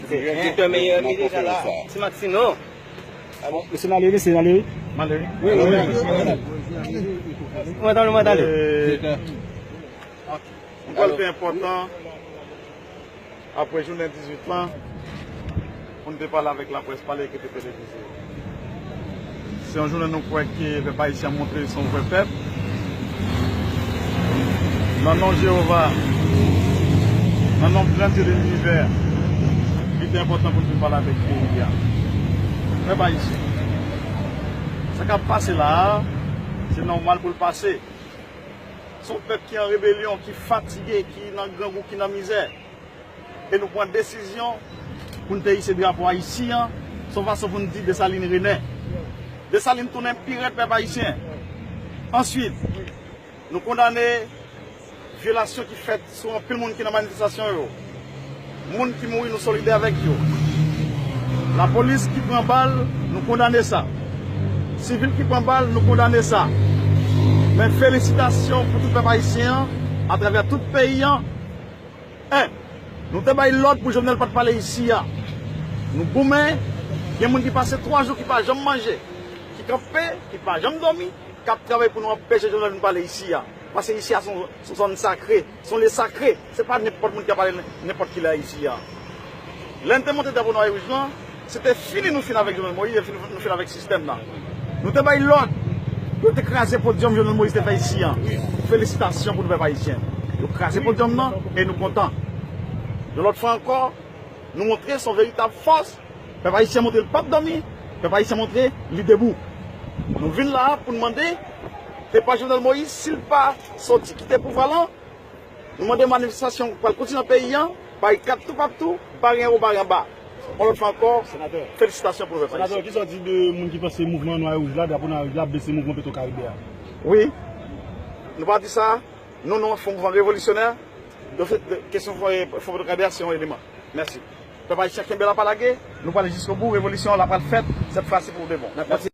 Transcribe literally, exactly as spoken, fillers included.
Direktè meyè ki deja la, se Maxino. Mesye, n ale wi, mesye, n ale wi. Wi, wi, wi. Mwen tande, mwen tande. Mwen kwè l te enpòtan, apre jounen dizuit lan, pou n te pale avèk laprès, pale ki te televize. Se yon jounen nou kwè ke pèp ayisyen an montre l se yon vrè pèp. Nan non Jewova, nan non gran Dye de linivè, li te enpòtan pou n vin pale avèk peyi a. Pèp ayisyen, sa k ap pase la a, se nòmal pou l pase. Se yon pèp ki an rebelyon, ki fatige, ki nan grangou, ki nan mizè. E nou pran desizyon pou n te ise drapo Ayiti an, se yon fason pou n di Desalin rennen. Desalin tounen pi rèd pèp ayisyen. Answit, nou kondane vyolasyon ki fèt sou anpil moun ki nan manifestasyon yo. Moun ki mouri, nou solidè avèk yo. Lapolis ki pran bal, nou kondane sa. Sivil ki pran bal, nou kondane sa. Men felisitasyon pou tout pèp ayisyen an, atravè tout peyi an. En, nou te bay lòd pou Jovenel pa t pale isi a. Nou goumen, gen moun ki pase twa jou ki pa janm manje, ki kanpe, ki pa janm dòmi, k ap travay pou nou anpeche Jovenel vin pale isi a. Paske isi a se yon, se yon zòn sakre, se yon lye sakre. Se pa nenpòt moun ki ka pale nen-, nenpòt kilè isi a. Lè n te monte drapo nwa e wouj lan, se te fini nou fin avèk Jovenel Moïse, e fini, nou fin avèk sistèm nan. Nou te bay lòd pou yo te kraze podyòm Jovenel Moïse te fè isi a. Felisitasyon pou nou pèp ayisyen. Yo kraze podyòm nan e nou kontan. Yon lòt fwa ankò, nou montre se yon veritab fòs. Pèp ayisyen montre l p ap dòmi. Pèp ayisyen montre li debou. Nou vin la a pou n mande, e pa Jovenel Moïse, si l pa soti kite pouvwa lan, nou mande manifestasyon pral kontinye nan peyi an, barikad toupatou, bare anwo, bare anba. Yon lòt fwa ankò, felisitasyon pou nou pèp ayisyen. Senatè, kisa w di de moun ki panse mouvman nwa e wouj la, drapo nwa e wouj la, ap blese mouvman Petro Caribe a? Wi. Nou pa di sa. Nou, nou fè yon mouvman revolisyonè. De fèt, kesyon fò, fò Petro Caribe a se yon eleman. Mèsi. Pèp ayisyen, kenbe la, pa lage. Nou pral jiskobou. Revolisyon an la pral fèt. Sèt fwa, se pou de bon. Mèsi.